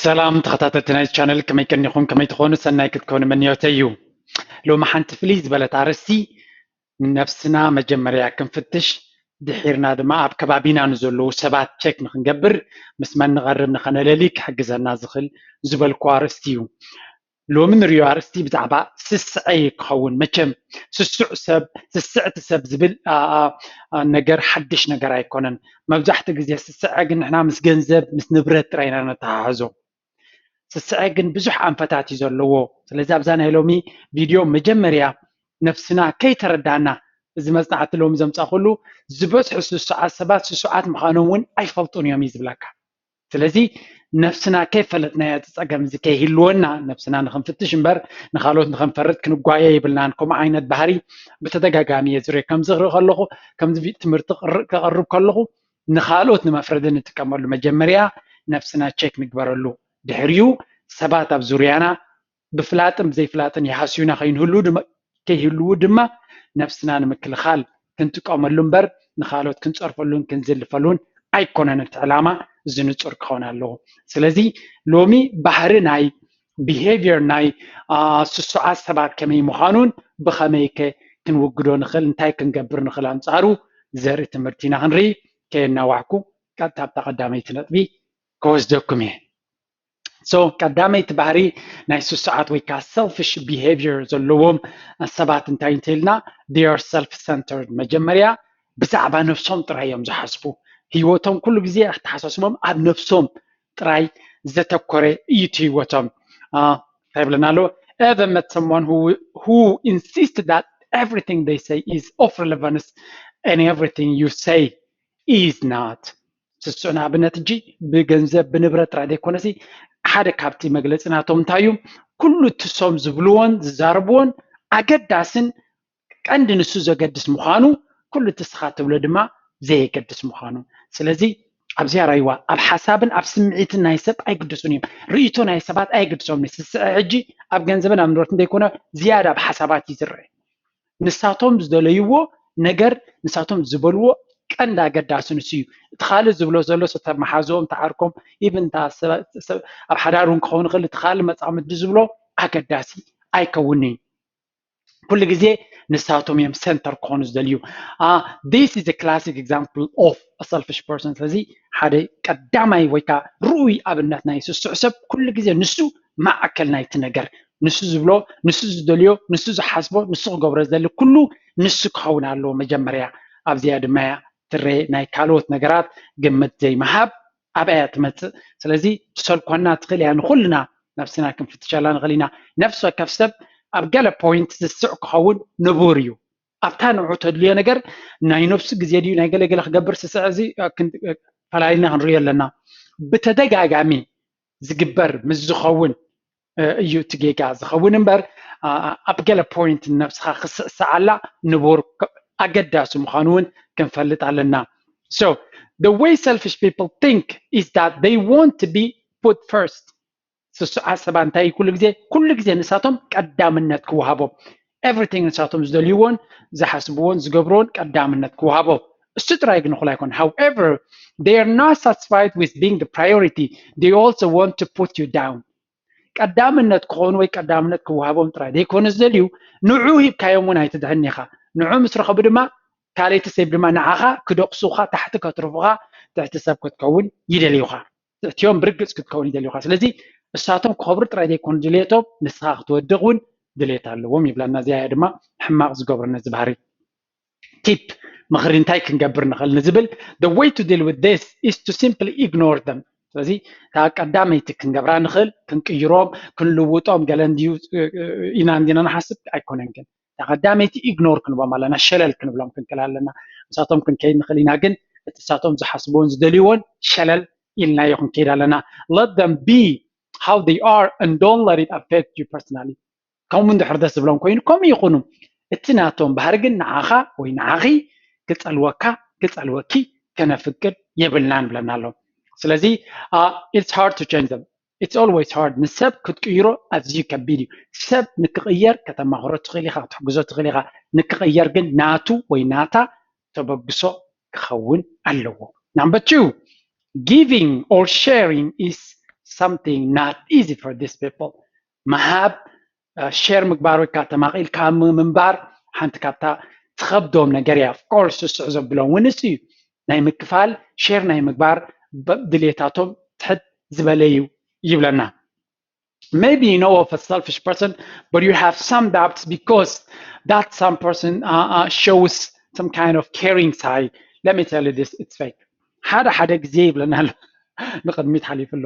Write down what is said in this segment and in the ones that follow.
ሰላም ተኸታተልቲ ናይ ቻነል፣ ከመይ ቀኒኹም? ከመይ ትኾኑ? ሰናይ ክትኮኑ ምንዮተይ እዩ። ሎሚ ሓንቲ ፍልይ ዝበለት ኣርእስቲ፣ ነብስና መጀመርያ ክንፍትሽ፣ ድሒርና ድማ ኣብ ከባቢና ንዘለዉ ሰባት ቸክ ንክንገብር፣ ምስ መን ንቐርብ ንኸነለሊ ክሕግዘና ዝኽእል ዝበልኩ ኣርእስቲ እዩ። ሎሚ ንሪኦ ኣርእስቲ ብዛዕባ ስስዐ እዩ ክኸውን። መቸም ስሱዕ ሰብ፣ ስስዕቲ ሰብ ዝብል ነገር ሓድሽ ነገር ኣይኮነን። መብዛሕትኡ ግዜ ስስዐ ግን ንሕና ምስ ገንዘብ፣ ምስ ንብረት ጥራይ ኢና ነተሓሕዞ። ስስዐ ግን ብዙሕ ኣንፈታት እዩ ዘለዎ። ስለዚ ኣብዛ ናይ ሎሚ ቪድዮ መጀመርያ ነብስና ከይተረዳና፣ እዚ መጽናዕቲ ሎሚ ዘምጻእኩሉ፣ ዝበዝሑ ስሱዓት ሰባት ስሱዓት ምዃኖም እውን ኣይፈልጡን እዮም እዩ ዝብለካ። ስለዚ ነብስና ከይፈለጥናዮ እቲ ጸገም እዚ ከይህልወና ነብስና ንኽንፍትሽ እምበር ንኻልኦት ንኽንፈርድ ክንጓየ የብልናን። ከምኡ ዓይነት ባህሪ ብተደጋጋሚ እየ ዝሪኦ። ከምዚ ክርኢ ከለኹ፣ ከምዚ ቪ-፣ ትምህርቲ ክር-፣ ከቕርብ ከለኹ ንኻልኦት ንመፍረዲ ንጥቀመሉ። መጀመርያ ነብስና ቸክ ንግበረሉ። ድሕሪኡ ሰባት ኣብ ዙርያና ብፍላጥን ብዘይፍላጥን ይሃስዩና ከይንህሉ ድማ፣ ከይህልዉ ድማ ነብስና ንምክልኻል ክንጥቀመሉ እምበር ንኻልኦት ክንጸርፈሉን ክንዝልፈሉን ኣይኮነን እቲ ዕላማ። እዚ ንጹር ክኸውን ኣለዎ። ስለዚ ሎሚ ባህሪ ናይ ቢሄቪየር ናይ፣ አ፣ ስሱዓት ሰባት ከመይ ምዃኑን ብኸመይ ከ ክንውግዶ ንኽእል፣ እንታይ ክንገብር ንኽእል ኣንጻሩ ዘርኢ ትምህርቲ ኢና ክንርኢ። ከየናዋሕኩ ቀጥታ ኣብታ ቀዳመይቲ ነጥቢ ክወስደኩም እየ። So ቀዳመይቲ ባህሪ ናይ ስሱዓት ወይ ከዓ ሰልፊሽ ቢሄቪየር ዘለዎም ሰባት እንታይ እንተኢልና፣ they are self centered። መጀመርያ ብዛዕባ ነብሶም ጥራይ እዮም ዝሓስቡ። ህይወቶም ኩሉ ግዜ ኣተሓሳስቦም ኣብ ነብሶም ጥራይ ዘተኮረ እዩ እቲ ህይወቶም። አ፣ እንታይ ይብለና ኣሎ? Ever met someone who, who insists that everything they say is of relevance and everything you say is not? ስሱዕ ንኣብነት እጂ ብገንዘብ ብንብረት ጥራይ ዘይኮነሲ ሓደ ካብቲ መግለፂ ናቶም እንታይ እዩ? ኩሉ እቲ ሶም ዝብልዎን ዝዛረብዎን ኣገዳስን ቀንዲ ንሱ ዘገድስ ምዃኑ፣ ኩሉ እቲ ስኻ ትብሎ ድማ ዘየገድስ ምዃኑ። ስለዚ ኣብዚኣ ራይዋ ኣብ ሓሳብን ኣብ ስምዒትን ናይ ሰብ ኣይግድሱን እዮም። ርእይቶ ናይ ሰባት ኣይግድሶም። ስስዐ ሕጂ ኣብ ገንዘብን ኣብ ንብረት እንደይኮነ ዝያዳ ኣብ ሓሳባት እዩ ዝረአ። ንሳቶም ዝደለይዎ ነገር፣ ንሳቶም ዝበልዎ ቀንዲ ኣገዳሲ ንሱ እዩ። እቲ ካልእ ዝብሎ ዘሎ ሰብ መሓዝኦም፣ ተዓርኮም፣ ኢቭን ኣብ ሓዳር እውን ክኸውን ይኽእል፣ እቲ ካልእ መጻምዲ ዝብሎ ኣገዳሲ ኣይከውንን እዩ። ኩሉ ግዜ ንሳቶም እዮም ሰንተር ክኾኑ ዝደልዩ። Uh, this is a classic example of a selfish person። ስለዚ ሓደ ቀዳማይ ወይ ከዓ ርኡይ ኣብነት ናይ ስሱዕ ሰብ ኩሉ ግዜ ንሱ ማዕከል ናይቲ ነገር፣ ንሱ ዝብሎ፣ ንሱ ዝደልዮ፣ ንሱ ዝሓስቦ፣ ንሱ ክገብሮ ዝደሊ ኩሉ ንሱ ክኸውን ኣለዎ መጀመርያ። ኣብዚኣ ድማ እያ ትረ ናይ ካልኦት ነገራት ግምት ዘይምሃብ ኣብኣ እያ ትመጽእ። ስለዚ ትሰልኮና ትኽእል እያ። ንኹልና ነብስና ክንፍትሸላ ንኽእል ኢና። ነፍሲ ወከፍ ሰብ ኣብ ገለ ፖይንት ዝስዕ ክኸውን ንቡር እዩ። ኣብታ ንዑ ተድልዮ ነገር ናይ ነብሱ ግዜ ድዩ ናይ ገለ ገለ ክገብር ስስዕ እዚ፣ እ፣ ክን-፣ እ፣ ፈላሊና ክንሪኦ ኣለና። ብተደጋጋሚ ዝግበር ምስ ዝኸውን፣ እ፣ እዩ እቲ ጌጋ ዝኸውን እምበር፣ ኣ፣ ኣብ ገለ ፖይንት ነብስኻ ክስዕስዓላ ንቡር ክ-፣ ኣገዳሲ ምዃኑ እውን ክንፈልጥ ኣለና። So the way selfish people think is that they want to be put first። ስሱዓት ሰባት እንታይ ኩሉ ግዜ፣ ኩሉ ግዜ ንሳቶም ቀዳምነት ክወሃቦም፣ everything ንሳቶም ዝደልይዎን ዝሓስብዎን ዝገብርዎን ቀዳምነት ክወሃቦ። እሱ ጥራይ ግን እኹል ኣይኮን። However, they are not satisfied with being the priority. They also want to put you down. ቀዳምነት ክኾኑ ወይ ቀዳምነት ክወሃቦም ጥራይ ዘይኮነ ዝደልዩ፣ ንዑ ሂብካዮም እውን ኣይትድሕን ኢኻ። ንዑ ምስ ረኸቡ ድማ ካልኣይቲ ሰብ ድማ ንዓኻ ክደቕሱኻ፣ ታሕቲ ከትርፉኻ፣ ትሕቲ ሰብ ክትከውን ይደልዩኻ። ትሕቲኦም ብርግጽ ክትከውን ይደልዩኻ። ስለዚ እሳቶም ክኸብሩ ጥራይ ዘይኮኑ ድሌቶም፣ ንስኻ ክትወድቕ እውን ድሌት ኣለዎም ይብለና። እዚኣ እያ ድማ ሕማቕ ዝገብረና እዚ ባህሪ። ቲፕ፣ ምኽሪ እንታይ ክንገብር ንኽእል ንዝብል፣ the way to deal with this is to simply ignore them። ስለዚ እታ ቀዳመይቲ ክንገብራ ንኽእል፣ ክንቅይሮም፣ ክንልውጦም ገለ እንድዩ፣ እ፣ እ፣ ኢና እንዲና ንሓስብ ኣይኮነን። ግን እታ ቀዳመይቲ ኢግኖር ክንብሎም ኣለና፣ ሸለል ክንብሎም ክንክእል ኣለና። ንሳቶም ክንከይድ ንኽእል ኢና፣ ግን እቲ ንሳቶም ዝሓስብዎን ዝደልይዎን ሸለል ኢልናዮ ክንከይድ ኣለና። Let them be how they are and don't let it affect you personally. ከምኡ እንድሕር ደስ ዝብሎም ኮይኑ ከምኡ ይኹኑ። እቲ ናቶም ባህሪ ግን ንዓኻ ወይ ንዓኺ ክጸልወካ፣ ክጸልወኪ ከነፍቅድ የብልናን ብለና ኣሎ። ስለዚ፣ uh, it's hard to change them. It's always hard። ንሰብ ክትቅይሮ ኣዝዩ ከቢድ እዩ። ሰብ ንክቕየር ከተማኽሮ ትኽእል ኢኻ፣ ክትሕግዞ ትኽእል ኢኻ። ንክቕየር ግን ናቱ ወይ ናታ ተበግሶ ክኸውን ኣለዎ። Number two, giving or sharing is something not easy for these people. ምሃብ፣ ሸር ምግባር ወይ ከዓ ተማቒልካ ምንባር ሓንቲ ካብታ ትኸብዶም ነገር እያ። Of course ስስዕ ዘብሎም እውን እሱ እዩ። ናይ ምክፋል፣ ሸር ናይ ምግባር ድሌታቶም ትሕት ዝበለ እዩ ይብለና። Maybe you know of a selfish person, but you have some doubts because that some person uh, uh, shows some kind of caring side. Let me tell you this, it's fake. ሓደ ሓደ ግዜ ይብለና ኣሎ፣ ንቕድሚት ሓሊፉ ኣሎ።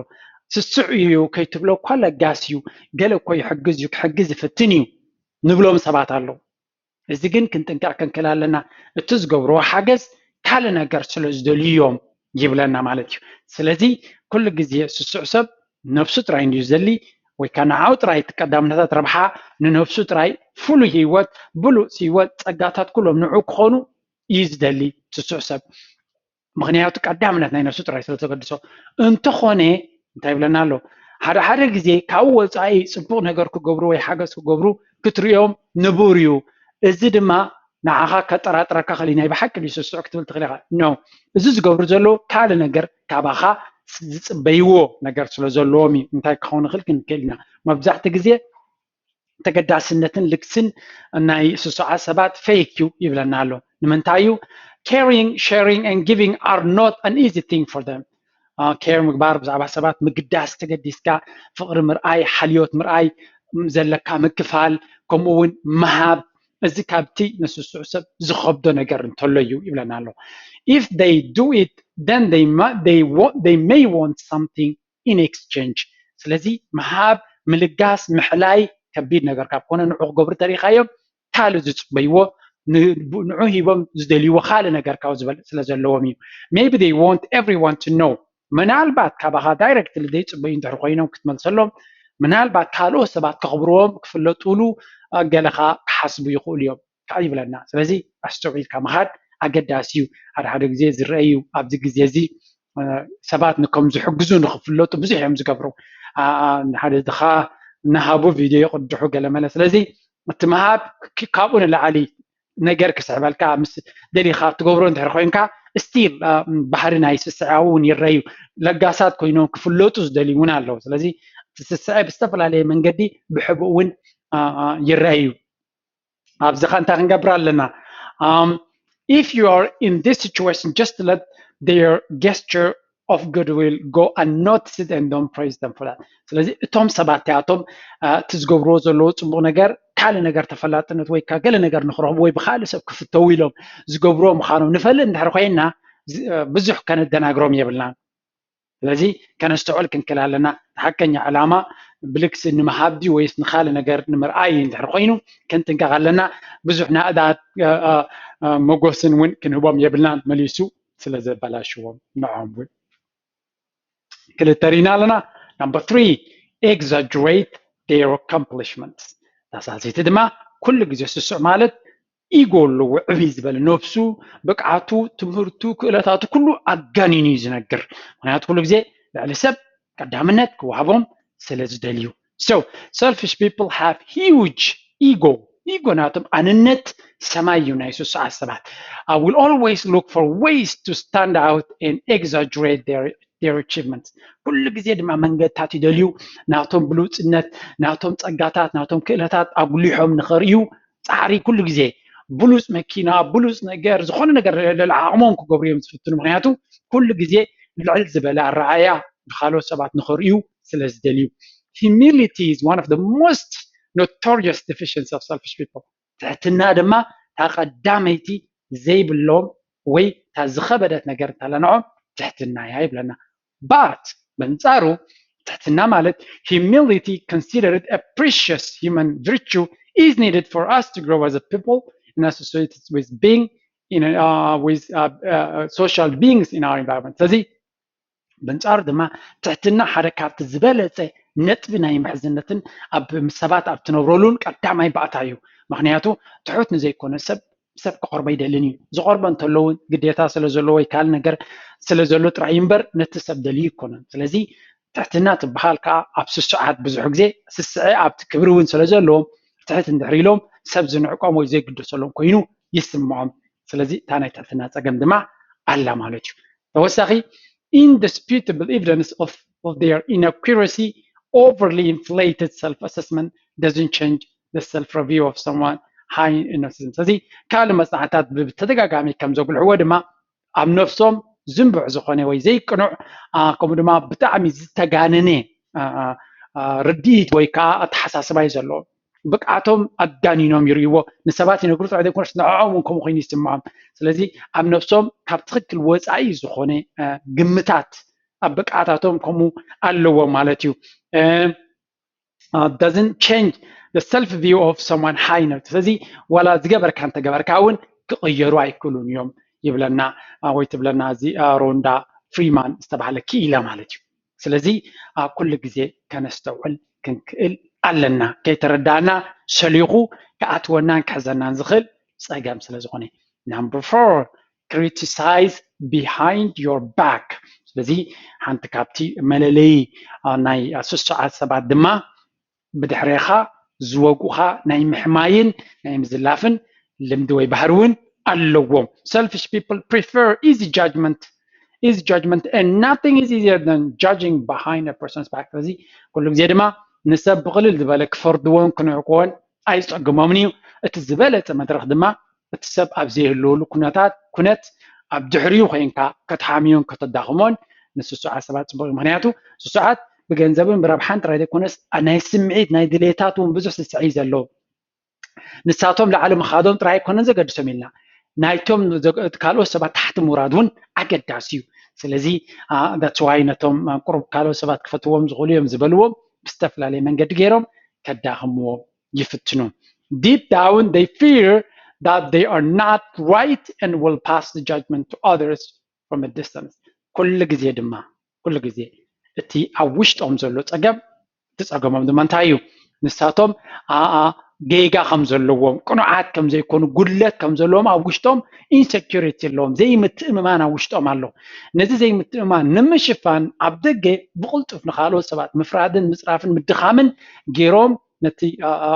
ስስዕ እዩ ከይትብሎ እኳ ለጋስ እዩ፣ ገለ እኮ ይሕግዝ እዩ፣ ክሕግዝ ይፍትን እዩ ንብሎም ሰባት ኣለዉ። እዚ ግን ክንጥንቀቕ ክንክእል ኣለና። እቲ ዝገብርዎ ሓገዝ ካልእ ነገር ስለ ዝደልዩ እዮም ይብለና ማለት እዩ። ስለዚ ኩሉ ግዜ ስሱዕ ሰብ ነብሱ ጥራይ እንድዩ ዝደሊ፣ ወይ ከዓ ንዓኡ ጥራይ እቲ ቀዳምነታት ረብሓ ንነብሱ ጥራይ፣ ፍሉይ ህይወት፣ ብሉፅ ህይወት፣ ፀጋታት ኩሎም ንዑ ክኾኑ እዩ ዝደሊ ስሱዕ ሰብ። ምክንያቱ ቀዳምነት ናይ ነብሱ ጥራይ ስለ ዘገድሶ። እንተኾነ እንታይ ይብለና ኣሎ? ሓደ ሓደ ግዜ ካብኡ ወፃኢ ፅቡቕ ነገር ክገብሩ ወይ ሓገዝ ክገብሩ ክትርእዮም ንቡር እዩ። እዚ ድማ ንዓኻ ከጠራጥረካ ክእል እዩ። ናይ ብሓቂ ድዩ ስሱዕ ክትብል ትኽእል ኢኻ። ኖ፣ እዚ ዝገብሩ ዘለዉ ካልእ ነገር ካባኻ ዝፅበይዎ ነገር ስለ ዘለዎም እዩ። እንታይ ክኸውን ይኽእል ክንክእል ኢና። መብዛሕትኡ ግዜ ተገዳስነትን ልግስን ናይ ስሱዓት ሰባት ፌክ እዩ ይብለና ኣሎ። ንምንታይ እዩ? Caring, sharing and giving are not an easy thing for them. ኬር ምግባር፣ ብዛዕባ ሰባት ምግዳስ፣ ተገዲስካ ፍቕሪ ምርኣይ፣ ሓልዮት ምርኣይ፣ ዘለካ ምክፋል፣ ከምኡ እውን ምሃብ፣ እዚ ካብቲ ንስሱዕ ሰብ ዝኸብዶ ነገር እንተሎ እዩ ይብለና ኣሎ። If they do it, then they, they, they may want something in exchange። ስለዚ ምሃብ፣ ምልጋስ፣ ምሕላይ ከቢድ ነገር ካብ ኮነ ንዑ ክገብሩ ተሪኻዮም ካልእ ዝፅበይዎ ንዑ ሂቦም ዝደልይዎ ካልእ ነገር ካብኡ ዝበልፅ ስለ ዘለዎም እዩ። Maybe they want everyone to know። ምናልባት ካባኻ ዳይረክትሊ ዘይፅበዩ እንድሕር ኮይኖም ክትመልሰሎም፣ ምናልባት ካልኦት ሰባት ከኽብርዎም ክፍለጡሉ ገለኻ ክሓስቡ ይኽእሉ እዮም ከዓ ይብለና። ስለዚ ኣስተውዒልካ ምኻድ ኣገዳሲ እዩ። ሓደ ሓደ ግዜ ዝረአ እዩ። ኣብዚ ግዜ እዚ ሰባት ንከም ዝሕግዙ ንክፍለጡ ብዙሕ እዮም ዝገብሩ። ሓደ ድኻ እናሃቡ ቪድዮ ይቕድሑ ገለመለ። ስለዚ እቲ ምሃብ ካብኡ ንላዕሊ ነገር ክስዕበልካ ምስ ደሊኻ ትገብሮ እንድሕር ኮይንካ ስቲል ባህሪ ናይ ስስዐ እውን ይረኣዩ። ለጋሳት ኮይኖም ክፍለጡ ዝደልዩ እውን ኣለዉ። ስለዚ እቲ ስስዐ ብዝተፈላለየ መንገዲ ብሕቡእ እውን ይረኣዩ። ኣብዚ ኸ እንታይ ክንገብር ኣለና? If you are in this situation, just let their gesture of goodwill go unnoticed and don't praise them for that. ስለዚ እቶም ሰባት እቲኣቶም እቲ ዝገብርዎ ዘለዉ ፅቡቕ ነገር ካልእ ነገር ተፈላጥነት ወይ ከዓ ገለ ነገር ንክረኽቡ ወይ ብካልእ ሰብ ክፍተው ኢሎም ዝገብርዎ ምዃኖም ንፈልጥ እንድሕር ኮይንና ብዙሕ ከነደናግሮም የብልናን። ስለዚ ከነስተውዕል ክንክእል ኣለና። ሓቀኛ ዕላማ ብልግሲ ንምሃብ ድዩ ወይስ ንኻልእ ነገር ንምርኣይ እንድሕር ኮይኑ ክንጥንቀቕ ኣለና። ብዙሕ ናእዳ መጎስን እውን ክንህቦም የብልናን። መሊሱ ስለ ዘበላሽዎም ንዖም እውን ክልተ ሪና ኣለና። Number three, exaggerate their accomplishments። እታ ሳልሰይቲ ድማ ኩሉ ግዜ ስሱዕ ማለት ኢጎ ኣለዎ፣ ዕብይ ዝበለ ነብሱ፣ ብቅዓቱ፣ ትምህርቱ፣ ክእለታቱ ኩሉ ኣጋኒኑ እዩ ዝነግር። ምክንያቱ ኩሉ ግዜ ልዕሊ ሰብ ቀዳምነት ክወሃቦም ስለ ዝደልዩ። So selfish people have huge ego. ኢጎ ናቶም ኣንነት ሰማይ እዩ ናይ ስሱዓት ሰባት። I will always look for ways to stand out and exaggerate their their achievements. ኩሉ ግዜ ድማ መንገድታት ይደልዩ ናቶም ብሉፅነት፣ ናቶም ፀጋታት፣ ናቶም ክእለታት ኣጉሊሖም ንኸርእዩ ፃዕሪ ኩሉ ግዜ። ብሉፅ መኪና፣ ብሉፅ ነገር፣ ዝኾነ ነገር ልዕሊ ዓቕሞም ክገብሩ እዮም ዝፍትኑ። ምክንያቱ ኩሉ ግዜ ልዕል ዝበለ ኣረኣእያ ብካልኦት ሰባት ንኸርእዩ ስለ ዝደልዩ። Humility is one of the most notorious deficiency of selfish people. ትሕትና ድማ እታ ቀዳመይቲ ዘይብሎም ወይ እታ ዝኸበደት ነገር እንተለንዖም ትሕትና እያ ይብለና። But በንጻሩ ትሕትና ማለት humility, considered a precious human virtue, is needed for us to grow as a people and associated with being in uh, with uh, uh, social beings in our environment. ስለዚ በንጻሩ ድማ ትሕትና ሓደ ካብቲ ዝበለጸ ነጥቢ ናይ ምሕዝነትን ኣብ ሰባት ኣብ ትነብረሉን ቀዳማይ ባእታ እዩ። ምክንያቱ ትሑት ንዘይኮነ ሰብ ሰብ ክቐርቦ ኣይደልን እዩ። ዝቐርቦ እንተሎ እውን ግዴታ ስለ ዘሎ ወይ ካልእ ነገር ስለ ዘሎ ጥራይ እዩ እምበር ነቲ ሰብ ደልዩ ኣይኮነን። ስለዚ ትሕትና ትበሃል ከዓ ኣብ ስሱዓት ብዙሕ ግዜ ስስዐ ኣብቲ ክብሪ እውን ስለ ዘለዎም ትሕት እንድሕር ኢሎም ሰብ ዝንዕቆም ወይ ዘይግደሰሎም ኮይኑ ይስምዖም። ስለዚ እታ ናይ ትሕትና ፀገም ድማ ኣላ ማለት እዩ። ተወሳኺ indisputable evidence of of their inaccuracy, overly inflated self-assessment doesn't change the self-review of someone high in narcissism. ስለዚ ካልእ መጽናዕታት ብተደጋጋሚ ከም ዘጉልሕዎ ድማ ኣብ ነፍሶም ዝንቡዕ ዝኾነ ወይ ዘይቅኑዕ ከምኡ ድማ ብጣዕሚ ዝተጋነነ ርድኢት ወይ ከዓ ኣተሓሳስባ እዩ ዘለዎም። ብቅዓቶም ኣጋኒኖም ይርእይዎ። ንሰባት ይነግሩ ጥራይ ዘይኮነስ ንዕኦም እውን ከምኡ ኮይኑ ይስምዖም። ስለዚ ኣብ ነፍሶም ካብ ትኽክል ወፃኢ ዝኾነ ግምታት ኣብ ብቅዓታቶም ከምኡ ኣለዎም ማለት እዩ። Doesn't change the self view of someone high in narcissism. ስለዚ ዋላ ዝገበርካ እንተገበርካ እውን ክቕየሩ ኣይክእሉን እዮም ይብለና ወይ ትብለና እዚ ሮንዳ ፍሪማን ዝተባህለ ክኢላ ማለት እዩ። ስለዚ ኩሉ ግዜ ከነስተውዕል ክንክእል ኣለና። ከይተረዳእና ሰሊኹ ክኣትወናን ክሕዘናን ዝኽእል ፀገም ስለ ዝኾነ። Number four, criticize behind your back። ስለዚ ሓንቲ ካብቲ መለለዪ ናይ ስሱዓት ሰባት ድማ ብድሕሬኻ ዝወጉኻ ናይ ምሕማይን ናይ ምዝላፍን ልምዲ ወይ ባህሪ እውን ኣለዎም። Selfish people prefer easy judgment, easy judgment, and nothing is easier than judging behind a person's back። ስለዚ ኩሉ ግዜ ድማ ንሰብ ብቕልል ዝበለ ክፈርድዎን ክንዕቅዎን ኣይፀግሞምን እዩ። እቲ ዝበለፀ መድረኽ ድማ እቲ ሰብ ኣብ ዘይህልወሉ ኩነታት ኩነት ኣብ ድሕሪኡ ኮይንካ ከተሓምዮን ከተዳኽሞን ንስሱዓት ሰባት ፅቡቅ እዩ። ምክንያቱ ስሱዓት ብገንዘብን ብረብሓን ጥራይ ዘይኮነስ ናይ ስምዒት ናይ ድሌታት እውን ብዙሕ ስስዒ ዘለዎ ንሳቶም ላዕሊ ምኻዶም ጥራይ ኣይኮነን ዘገድሶም ኢልና ናይቶም ካልኦት ሰባት ታሕቲ ምውራድ እውን ኣገዳሲ እዩ። ስለዚ that's why ነቶም ቁሩብ ካልኦት ሰባት ክፈትዎም ዝኽእሉ እዮም ዝበልዎም ብዝተፈላለየ መንገዲ ገይሮም ከዳኽምዎም ይፍትኑ። Deep down they fear that they are not right and will pass the judgment to others from a distance. ኩሉ ግዜ ድማ ኩሉ ግዜ እቲ ኣብ ውሽጦም ዘሎ ፀገም እቲ ፀገሞም ድማ እንታይ እዩ? ንሳቶም ኣኣ ጌጋ ከም ዘለዎም ቅኑዓት ከም ዘይኮኑ ጉድለት ከም ዘለዎም ኣብ ውሽጦም ኢንሰኪሪቲ ኣለዎም። ዘይምትእምማን ኣብ ውሽጦም ኣሎ። ነዚ ዘይምትእምማን ንምሽፋን ኣብ ደገ ብቕልጡፍ ንካልኦት ሰባት ምፍራድን ምፅራፍን ምድኻምን ገይሮም ነቲ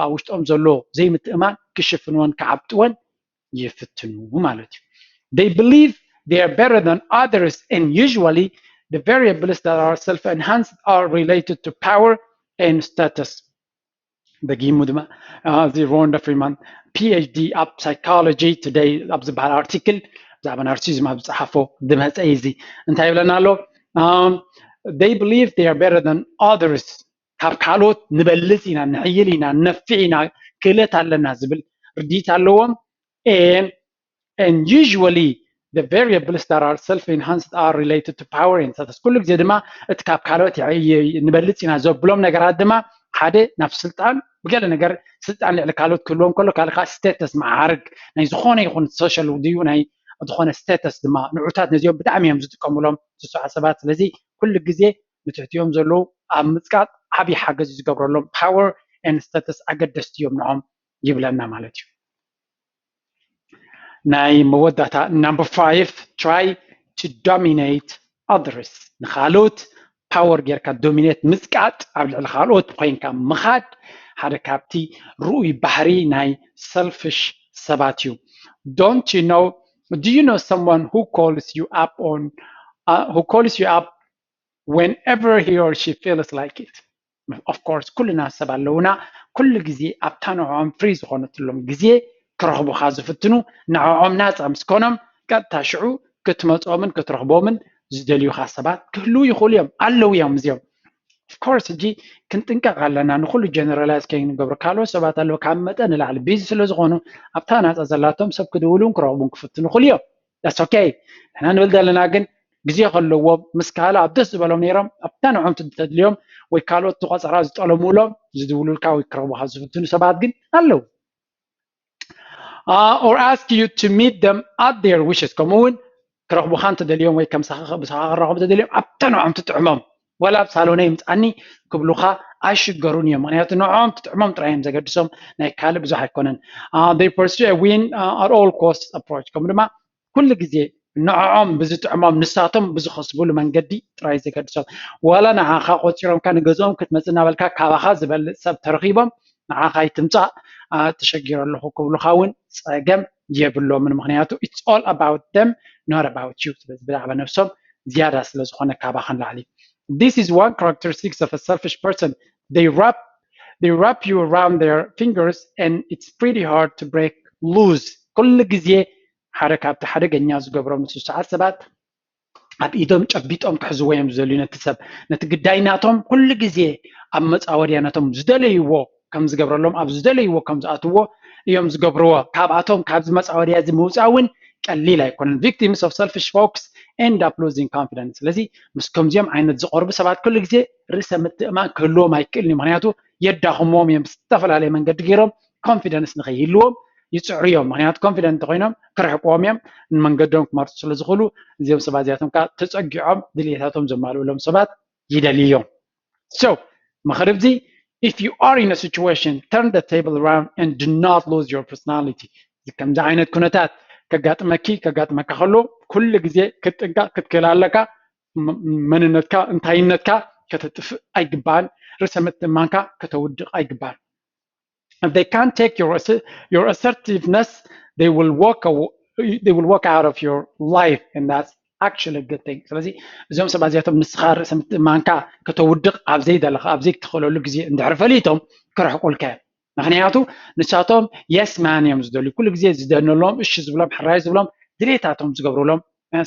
ኣብ ውሽጦም ዘሎ ዘይምትእማን ክሽፍንዎን ክዓብጥዎን ይፍትኑ ማለት እዩ። They believe they are better than others and usually the variables that are self-enhanced are related to power and status. ደጊሙ ድማ እዚ ሮንዳ ፍሪማን ፒኤችዲ ኣብ ሳይኮሎጂ ቱደይ ኣብ ዝበሃል ኣርቲክል ብዛዕባ ናርሲዝም ኣብ ዝፀሓፎ ዝመፀ እዩ። እዚ እንታይ ይብለና ኣሎ? They believe they are better than others። ካብ ካልኦት ንበልፅ ኢና፣ ንሕይል ኢና፣ ንነፍዕ ኢና፣ ክእለት ኣለና ዝብል ርድኢት ኣለዎም። And usually the variables that are self-enhanced are related to power and status። ኩሉ ግዜ ድማ እቲ ካብ ካልኦት ንበልፅ ኢና ዘብሎም ነገራት ድማ ሓደ ናብ ስልጣን ብገለ ነገር ስልጣን ልዕሊ ካልኦት ክህልዎም ከሎ ካልእ ከዓ ስቴተስ መዓርግ ናይ ዝኾነ ይኹን ሶሻል ድዩ ናይ ዝኾነ ስቴተስ ድማ ንዑታት ነዚኦም ብጣዕሚ እዮም ዝጥቀሙሎም ስሱዓ ሰባት። ስለዚ ኩሉ ግዜ ንትሕቲኦም ዘለዉ ኣብ ምፅቃጥ ዓብዪ ሓገዝ እዩ ዝገብረሎም። Power and status ኣገደስቲ እዮም ንዖም ይብለና ማለት እዩ። ናይ መወዳእታ number five, try to dominate others። ንኻልኦት ፓወር ጌርካ ዶሚኔት ምፅቃጥ ኣብ ልዕሊ ካልኦት ኮይንካ ምኻድ ሓደ ካብቲ ርኡይ ባህሪ ናይ ሰልፊሽ ሰባት እዩ። Don't you know, do you know someone who calls you up on, uh, who calls you up whenever he or she feels like it? Of course ኩልና ሰብ ኣለውና። ኩሉ ግዜ ኣብታ ንዕኦም ፍሪ ዝኾነትሎም ግዜ ክረኽቡኻ ዝፍትኑ ንዕኦም ናፃ ምስ ኮኖም ቀጥታ ሽዑ ክትመፆምን ክትረኽቦምን ዝደልዩኻ ሰባት ክህልዉ ይኽእሉ እዮም። ኣለዉ እዮም እዚኦም። Of course ሕጂ ክንጥንቀቕ ኣለና። ንኹሉ ጀነራላይዝ ከይንገብሮ ካልኦት ሰባት ኣለዉ ካብ መጠን ንላዕሊ ቢዚ ስለ ዝኾኑ ኣብታ ናፃ ዘላቶም ሰብ ክድውሉን ክረኽቡን ክፍትኑ ይኽእሉ እዮም። That's okay። ንሕና ንብል ዘለና ግን ግዜ ከለዎም ምስ ካልእ ኣብ ደስ ዝበሎም ነይሮም ኣብታ ንዖም ተድልዮም ወይ ካልኦት ዝቆፀራ ዝጠለሙሎም ዝድውሉልካ ወይ ክረኽቡካ ዝፍትኑ ሰባት ግን ኣለዉ። Or ask you to meet them at their wishes። ከምኡ እውን ክረኽቡካ እንተደልዮም ወይ ከም ብሳኻ ክራኸቡ ተደልዮም ኣብታ ንዖም ትጥዕሞም ወላ ኣብ ሳሎነይ ምፃኒ ክብሉካ ኣይሽገሩን እዮም። ምክንያቱ ንዖም ትጥዕሞም ጥራይ እዮም ዘገድሶም ናይ ካልእ ብዙሕ ኣይኮነን። They pursue a win at all costs approach። ከምኡ ድማ ኩሉ ግዜ ንዕኦም ብዝጥዕሞም ንሳቶም ብዝኸስብሉ መንገዲ ጥራይ ዘገድሶም። ዋላ ንዓኻ ቆፂሮምካ ንገዝኦም ክትመፅእ እናበልካ ካባኻ ዝበልፅ ሰብ ተረኺቦም ንዓኻ ኣይትምፃእ ተሸጊረ ኣለኹ ክብሉኻ እውን ፀገም የብሎምን። ምክንያቱ it's all about them, not about you። ስለዚ ብዛዕባ ነብሶም ዝያዳ ስለ ዝኾነ ካባኻ ንላዕሊ። This is one characteristics of a selfish person. They wrap they wrap you around their fingers and it's pretty hard to break loose. ኩሉ ግዜ ሓደ ካብቲ ሓደገኛ ዝገብሮም ንሱ ሰዓት ሰባት ኣብ ኢዶም ጨቢጦም ክሕዝዎ እዮም ዝደልዩ ነቲ ሰብ። ነቲ ግዳይ ናቶም ኩሉ ግዜ ኣብ መፃወድያ ነቶም ዝደለይዎ ከም ዝገብረሎም ኣብ ዝደለይዎ ከም ዝኣትዎ እዮም ዝገብርዎ። ካብኣቶም ካብዚ መፃወድያ እዚ ምውፃእ እውን ቀሊል ኣይኮነን። Victims of selfish folks end up losing confidence። ስለዚ ምስ ከምዚኦም ዓይነት ዝቐርቡ ሰባት ኩሉ ግዜ ርእሰ ምትእማን ክህልዎም ኣይክእልን እዩ። ምክንያቱ የዳኽምዎም እዮም። ዝተፈላለየ መንገዲ ገይሮም ኮንፊደንስ ንኸይህልዎም ይፅዕሩ እዮም። ምክንያቱ ኮንፊደንት እንተኮይኖም ክርሕቅዎም እዮም። ንመንገዶም ክመርፁ ስለ ዝኽእሉ እዚኦም ሰባት እዚኣቶም ከዓ ተፀጊዖም ድልየታቶም ዘማልኡሎም ሰባት ይደልዩ እዮም። So ምኽሪ እዚ if you are in a situation turn the table around and do not lose your personality። ከምዚ ዓይነት ኩነታት ከጋጥመኪ ከጋጥመካ ከሎ ኩሉ ግዜ ክትጥንቀቕ ክትክእል ኣለካ። መንነትካ እንታይነትካ ከተጥፍእ ኣይግባእን። ርእሰ ምትእማንካ ከተውድቕ ኣይግባእን። If they can't take your your assertiveness they will walk they will walk out of your life and that's actually a good thing። ስለዚ እዞም ሰባት እዚኣቶም ንስኻ ርእሰ ምትእማንካ ከተውድቕ ኣብ ዘይደለኻ ኣብ ዘይትኽእለሉ ግዜ እንድሕር ፈሊጦም ክርሕቁልካ እዮም። ምክንያቱ ንሳቶም yes man እዮም ዝደልዩ። ኩሉ ግዜ ዝደነሎም እሺ ዝብሎም ሕራይ ዝብሎም ድሌታቶም ዝገብሩሎም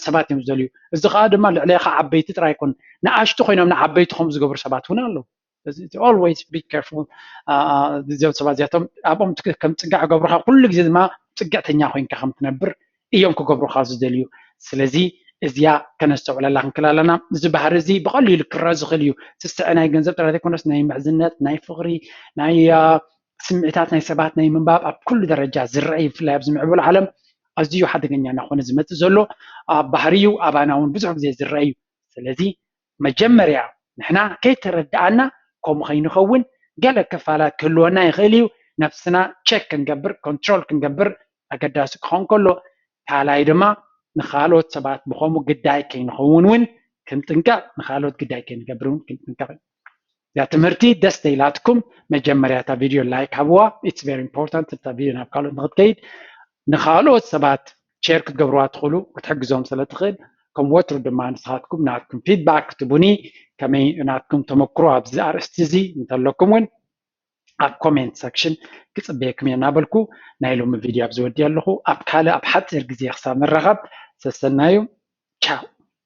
ሰባት እዮም ዝደልዩ። እዚ ከዓ ድማ ልዕሌኻ ዓበይቲ ጥራይ ኣይኮን ንኣሽቱ ኮይኖም ንዓበይቲ ከም ዝገብሩ ሰባት እውን ኣለዉ። Always be careful። እዚኦም ሰባት እዚኣቶም ኣብኦም ከም ፅግዕ ገብሩካ ኩሉ ግዜ ድማ ፅግዕተኛ ኮይንካ ከም ትነብር እዮም ክገብሩካ ዝደልዩ። ስለዚ እዚኣ ከነስተውዕለላ ክንክል ኣለና። እዚ ባህሪ እዚ ብቐሊሉ ክረአ ዝኽእል እዩ። ስስዐ ናይ ገንዘብ ጥራይ ዘይኮነስ ናይ ምሕዝነት፣ ናይ ፍቕሪ፣ ናይ ስምዒታት ናይ ሰባት ናይ ምንባብ ኣብ ኩሉ ደረጃ ዝረአ እዩ። ብፍላይ ኣብዚ ምዕቡል ዓለም ኣዝዩ ሓደገኛ እናኾነ ዝመፅእ ዘሎ ባህሪ እዩ። ኣባና እውን ብዙሕ ግዜ ዝረአ እዩ። ስለዚ መጀመርያ ንሕና ከይተረድኣና ከምኡ ከይንኸውን ገለ ክፋላት ክህልወና ይኽእል እዩ። ነፍስና ቸክ ክንገብር ኮንትሮል ክንገብር ኣገዳሲ ክኸውን ከሎ፣ ካልኣይ ድማ ንኻልኦት ሰባት ብኸምኡ ግዳይ ከይንኸውን እውን ክንጥንቀቕ፣ ንኻልኦት ግዳይ ከይንገብር እውን ክንጥንቀቕ እዩ። እዛ ትምህርቲ ደስ ተኢላትኩም መጀመርያ እታ ቪድዮ ላይክ ሃብዋ። It's very important እታ ቪድዮ ናብ ካልኦት ንክትከይድ ንኻልኦት ሰባት ሼር ክትገብርዋ ትኽእሉ ክትሕግዞም ስለ ትኽእል ከም ወትሩ ድማ ንስኻትኩም ናትኩም ፊድባክ ክትቡኒ ከመይ ናትኩም ተመክሮ ኣብዚ ኣርእስቲ እዚ እንተለኩም እውን ኣብ ኮሜንት ሰክሽን ክፅበየኩም እየ እናበልኩ ናይ ሎሚ ቪድዮ ኣብዚ ወዲ ኣለኹ። ኣብ ካልእ ኣብ ሓፂር ግዜ ክሳብ ንራኸብ ሰሰናዩ ቻው።